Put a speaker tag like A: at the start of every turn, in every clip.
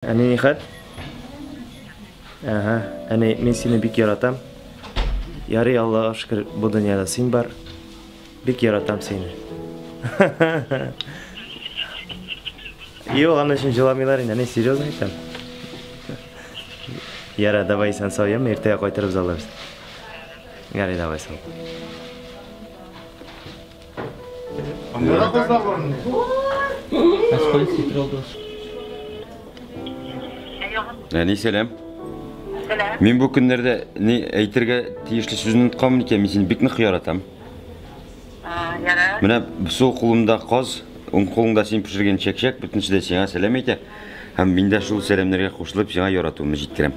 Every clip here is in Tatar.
A: Әни, ни хәл? Әһә, әни, мин сине бик яратам. Ярый, Аллага шөкер, бу дөньяда син бар. Бик яратам сине. Юк, аның өчен җыламыйлар инде, әни, серьезно әйтәм. Яра, давай исән сау, яме, иртәгә кайтырбыз аларбыз. Ярый, давай сау.
B: Әни, сәлам. Сәлам. Мин бу көннәрдә ни әйтергә тиешле сүзне онытканмын икән, мин сине бик нык яратам.
C: Ярар.
B: Менә сул кулымда каз, уң кулыңда син пешергән чәкчәк, бөтенесе дә сиңа сәлам әйтә. Һәм мин дә шул сәламнәргә кушылып сиңа яратуымны җиткерәм.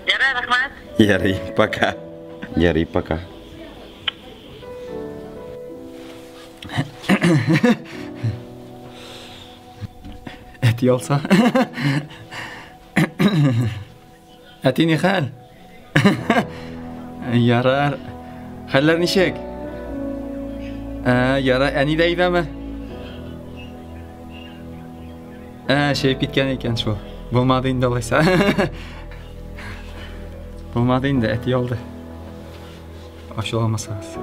C: Ярар, рәхмәт.
B: Ярый, пока. Ярый, пока.
D: Әти алса. Әти ни хәл? Ярар. Хәлләр ничек? Ә, ярар, әни дә өйдәме? Ә, чәйеп киткән икән шул. Булмады инде алайса. Булмады инде, әти алды. Ачуламасагыз.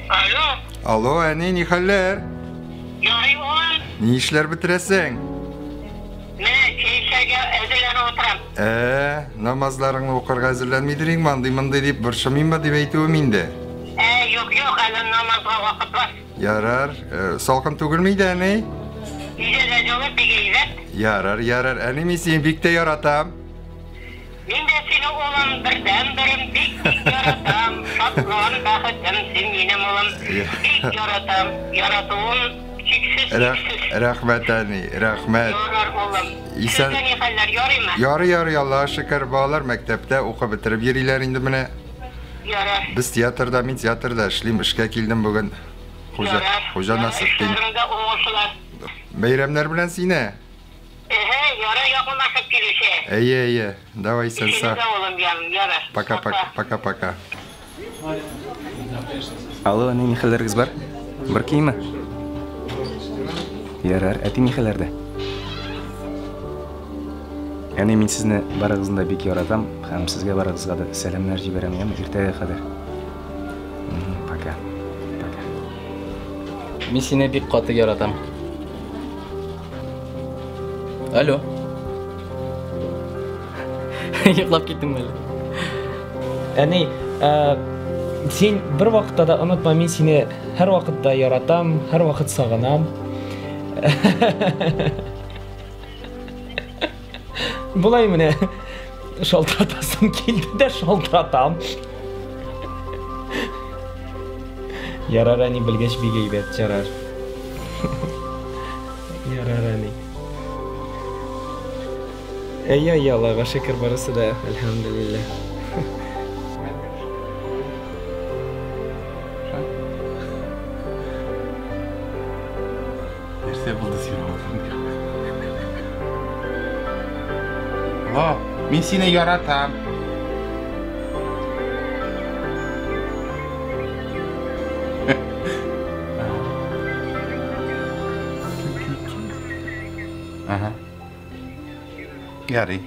C: Алло.
E: Алло, әни, ни хәлләр?
C: Ярый, улым.
E: Ни эшләр бетерәсең?
C: Менә чәй эчәргә әзерләнеп утырам.
E: Ә, намазларыңны укырга әзерләнмидер инде, андый-мондый дип борчымыйммы дип әйтүем инде.
C: Ә, юк, юк, әле намазга вакыт бар.
E: Ярар, салкын түгелме өйдә, әни?
C: Өйдә дә җылы, бик әйбәт.
E: Ярар, ярар, әни, мин сине бик тә яратам.
C: Мин дә сине, улым, бердәнберем, бик-бик яратам. Шатлыгым, бәхетем син минем, улым. Бик яратам. Яратуым чиксез, чиксез.
E: Рәхмәт, әни, рәхмәт.
C: Ярар, улым.
E: Исән.
C: Сездә ни хәлләр, ярыймы?
E: Ярый, ярый, Аллага шөкер, балалар мәктәптә укып бетереп йөриләр инде менә.
C: Ярар.
E: Без театрда, мин театрда эшлим, эшкә килдем бүген. Хуҗа, Хуҗа Насретдин.
C: Эшләреңдә уңышлар.
E: Бәйрәмнәр белән сине.
C: Эһе, ярар, якынлашып килүче.
E: Әйе, әйе. Давай, исән
C: Сине
E: сау.
C: дә, улым, ям, ярар.
E: Пока, пока, пока, пока.
D: Алло, әни, ни хәлләрегез бар? Бер киеме? Ярар, әти ни хәлләрдә? Әни, мин сезне барыгызны да бик яратам һәм сезгә барыгызга да сәламнәр җибәрәм, яме, иртәгә кадәр. Пока. Пока.
F: Мин сине бик каты яратам. Алло. Йоклап киттеңме әллә?
G: Әни, син бер вакытта да онытма, мин сине һәр вакытта яратам, һәр вакыт сагынам. Болай менә шалтыратасым килде дә шалтыратам. Ярар, әни, белгәч бик әйбәт, ярар. Ярар, әни. Әйе, әйе, Аллага шөкер, барысы да, әлхәмдүлилләһ.
H: Нәрсә булды сиңа? Алло, мин сине яратам. Ага. Ярый.